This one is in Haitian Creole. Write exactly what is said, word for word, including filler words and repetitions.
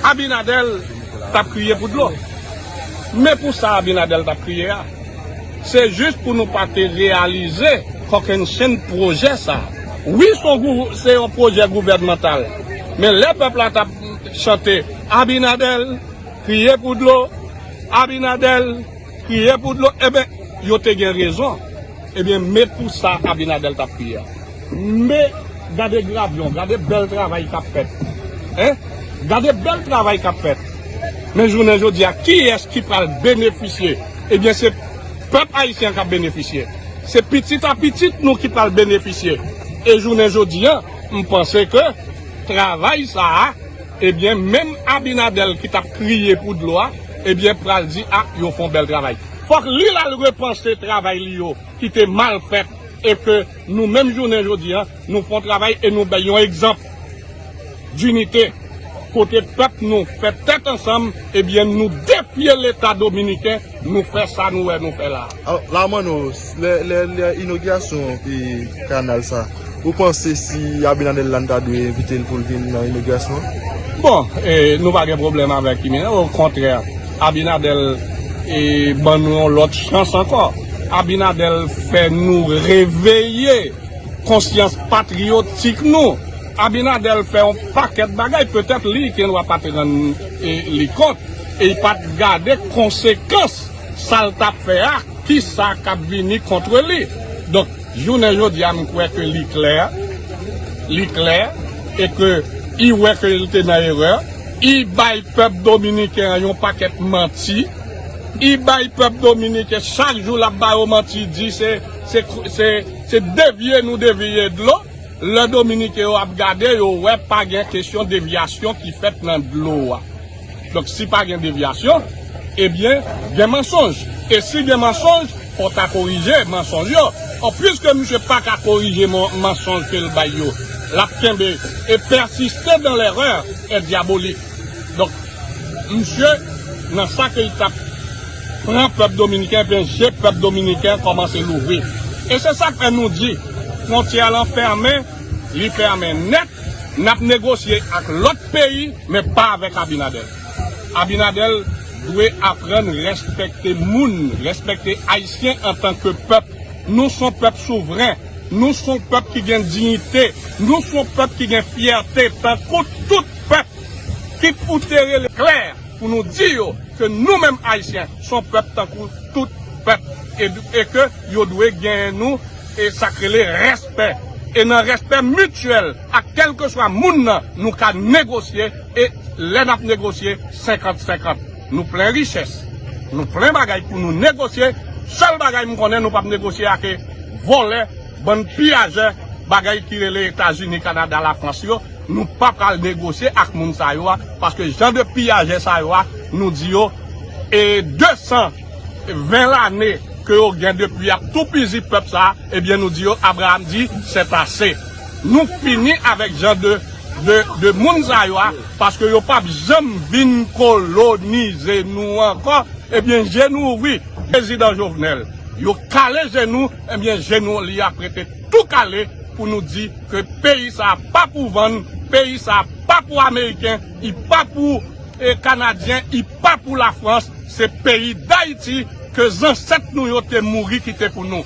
Abinader t ap kriye pou dlo. Men pou sa Abinader t ap kriye a, se jis pou nou pa te reyalize kòkennchenn pwojè sa. Wi, se yon gou-, se yon pwojè gouvènmantal. Men lè pèp la t ap chante Abinader, kriye pou dlo, Abinader, kriye pou dlo, enben, yo te gen rezon. Ebyen, men pou sa Abinader t ap kriye a. Men, gade gravyon, gade bèl travay k ap fèt. Hein? Gade bèl travay k ap fèt. Men jounen jodi a, kiyès ki pral benefisye? Ebyen, se pèp ayisyen an k ap benefisye. Se pitit a pitit nou ki pral benefisye. E jounen jodi a, m panse ke travay sa a, ebyen, menm Abinader ki t ap kriye pou dlo a, ebyen, pral di, a, yo fè yon bèl travay. Fòk li l al repanse travay li yo ki te mal fèt e ke nou menm jounen jodi a, nou fè yon travay e nou bay yon egzanp dinite. Kote pèp nou fè tèt ansanm, ebyen, nou defye Leta dominiken, nou fè sa nou wè nou fè la. Alò, la, mwen, nou, lè, lè, lè inogirasyon, e, kanal sa, ou panse si Abinader la, n ta dwe envite l pou l vin nan inogirasyon an? Bon, e, nou pa gen pwoblèm avèk Abinader. Okontrè, Abinader, e, ban nou yon lòt chans ankò. Abinader fè nou reveye konsyans patriyotik nou. Abinader fè yon pakèt bagay, petèt li gendwa pa t rann, e, li kont, e li pa t gade konsekans sa l t ap fè a, kisa k ap vini kont li. Donk, jounen jodi a, m kwè ke li klè, li klè, e ke li wè ke li te nan erè, li bay pèp dominiken an yon pakèt manti, li bay pèp dominiken, chak jou l ap ba yo manti, di se, se, se, se devye nou devye dlo. Lè dominiken yo ap gade, yo wè pa gen kesyon devyasyon ki fèt nan dlo a. Donk, si pa gen devyasyon, ebyen, gen mansonj. E si gen mansonj, fò w ta korije mansonj yo. Ò, piske misye pa ka korije man-, mansonj ke l bay yo, l ap kenbe e persiste dans l'erreur est diabolique. Donk, misye, nan sa ke l t ap pran pèp dominiken, ebyen, je pèp dominiken kòmanse louvri. E se sa k fè nou di, fwontyè lan fèmen, li fèmen nèt, n ap negosye ak lòt peyi, men pa avèk Abinader. Abinader dwe aprann respekte moun, respekte Ayisyen antanke pèp. Nou se yon pèp souvren, nou se yon pèp ki gen diyite, nou se yon pèp ki gen fyète, tankou tout pèp. Kit ou te rele klè pou nou di yo ke nou menm Ayisyen se yon pèp tankou tout pèp e, e ke yo dwe genyen nou e sa k rele respè. E nan respè mityèl ak kèlkeswa moun nan, nou ka negosye e lè n ap negosye senkant senkant. Nou plen richès, nou plen bagay pou nou negosye. Sèl bagay m konnen nou p ap negosye ak vòlè, bann piyajè, bagay ki rele Etazini, Kanada, Lafrans yo. Nou pa pral negosye ak moun sa yo a, paske jan de piyajè sa yo a, nou di yo, e de san ven lane ke yo gen depi y ap toupizi pèp sa a, ebyen, nou di yo, Abraram di, c'est assez. Nou fini avèk jan de, de, de moun sa yo a, paske yo p ap janm vin kolonize nou ankò. Ebyen, je nou ouvri. Prezidan Jovenel, yo kale je nou, ebyen, je nou li ap rete tou kale pou nou di ke peyi sa a pa pou vann, peyi sa a pa pou Ameriken, li pa pou, e, Kanadyen, li pa pou Lafrans, se peyi Dayiti ke zansèt nou yo te mouri kite pou nou.